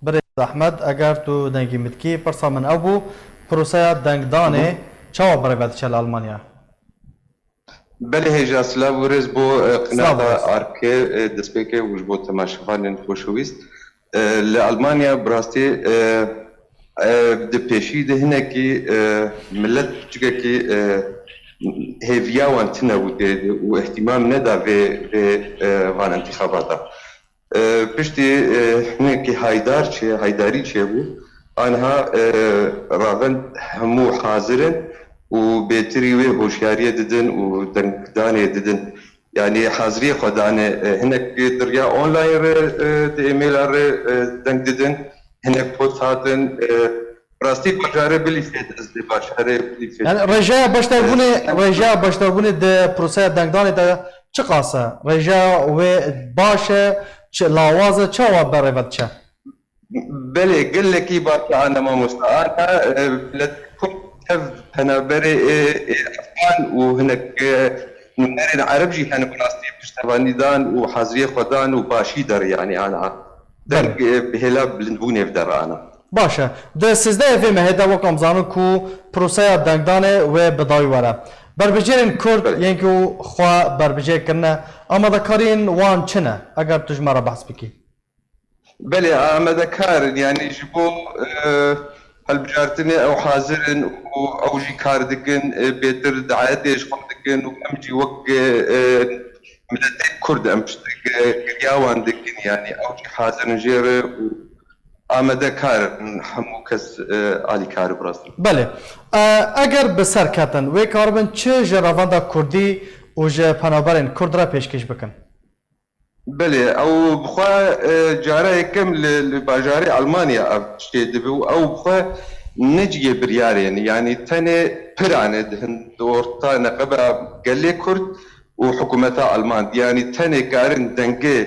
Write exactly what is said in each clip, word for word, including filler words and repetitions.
Birêz Ehmed, eger tu dengê min dikî, pirsa min ew bû, proseya dengdanê çawa bi rê ve diçe li Almanya? Belê hêja, silav û rêz bo e, qinata Arkê, e, destpêkê û ji bo temaşevanên xweşewîst. E, li Almanya bi rastî e, e, di pêşî de hinekî e, millet piçikekî e, hêviya wan tune bû tê de û îhtîmam neda vê, vê e, van intixabata. E, piştî e, hinekî haydar çê, haydarî çêbû. Aniha e, ravend hemû hazir in û bêtirî wê hoşyariyê didin û dengdanê didin. Yanî haziriyê xwe dane. E, hinek di riya online re e, di emaila re e, deng didin. Hinek post hatin. E, rastî bajarê Bilîfê de, ez dê bajarê Bilîfê. Yani rêjeya beşdarbûnê, rêjeya beşdarbûnê di proseya dengdanê de çiqas e? Rêjeya wê baş e, çi lawaz e, çawa berê ve diçe? Belê, gelekî baş e ana mamosta. Ana e, millet Kurd tev penaberê e, e, Efxan û hinek e, nûnerên Ereb jî hene bi rastî piştevanî dan û haziriyê xwe dan û başî der yanî ana. Deng e, bi hêla bilindbûnê bi der ana. Baş e. Di sêzdehê vê mehê de wek em zanin ku proseya dengdanê wê bi dawî were. Berbijêrên Kurd Belê. yên ku xwe berbijêr kirine, amadekariyên wan çi ne? Eger tu ji me re behs bikî. Belê, amadekar in, yanî ji bo e, hilbijartinê ew hazir in û ew jî kar dikin, e, bêtir daetê ji xwe dikin û em jî wek e, e, miletê Kurd em piştgiriya wan dikin, yanî ew jî hazir in jê re û amadekar in hemû kes e, alîkar bi rastî. Belê. E, eger bi ser ketin, wê karibin çi ji revenda Kurdî û ji penaberên Kurd re pêşkêş bikin? Belê, ew bi xwe e, cara yekem li, li bajarê Almanya ev tiştê dibe û ew bi xwe ne cihê biryarê ne. Yanî tenê piran e di hin, di orta neqeba gelê Kurd û hikûmeta Alman. Yanî tenê karin dengê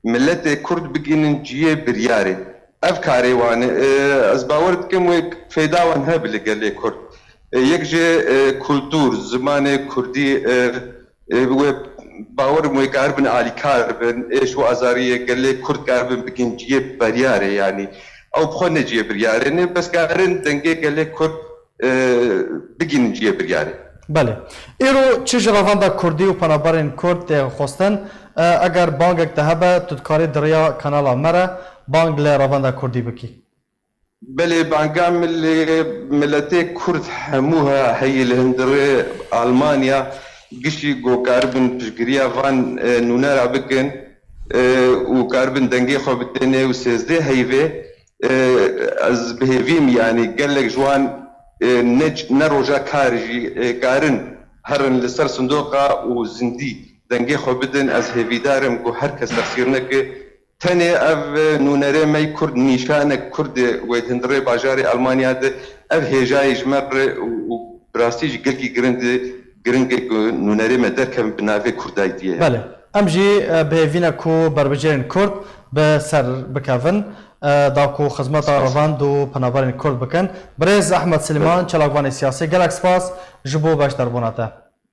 miletê Kurd bigihînin cihê biryarê. Ev karê wan e. E, ez bawer dikim wê fêda wan hebe li gelê Kurd. E, yek ji e, kultûr, zimanê Kurdî e, e, wê bawer im wê karibin alîkar bin, êş û azariyê gelê Kurd karibin bikin cihê biryarê yanî. Ew bi xwe ne cihê biryarê ne, bes karin dengê gelê Kurd e, bigihînin cihê biryarê. Belê. Îro çi ji revenda Kurdî û penaberên Kurd tê xwestin? E, eger bangek te hebe, tu dikarî di riya kanala me re bang li revenda Kurdî bikî. Belê, banga min li miletê Kurd hemû he-, heyî li hundirê Almanya gişî ku karibin piştgiriya van e, nûnera bikin e, û karibin dengê xwe bidinê û sêzdeh heyvê e, ez bi hêvî me, yanî gelek ji wan e, ne, ne roja kar jî e, karin herin li ser sindoqa û zindî dengê xwe bidin. Ez hêvîdar im ku her kes texsîr neke. Tenê ev nûnerê me yî Kurd nîşanek Kurdê wê di hundirê bajarê Almanya de ev hêjayê ji me re û, û bi rastî jî gelkî giring e, giring e ku nûnerê me derkevin bi navê Kurdayîtiyê. Belê. Em jî e, bi hêvî ne ku berbicêrên Kurd bi ser bikevin, e, da ku xizmeta Spas. revand û penaberên Kurd bikin. Birêz Ehmed Silîman, Belê. çalakvanê siyasî, gelek spas ji bo beşdarbûna te.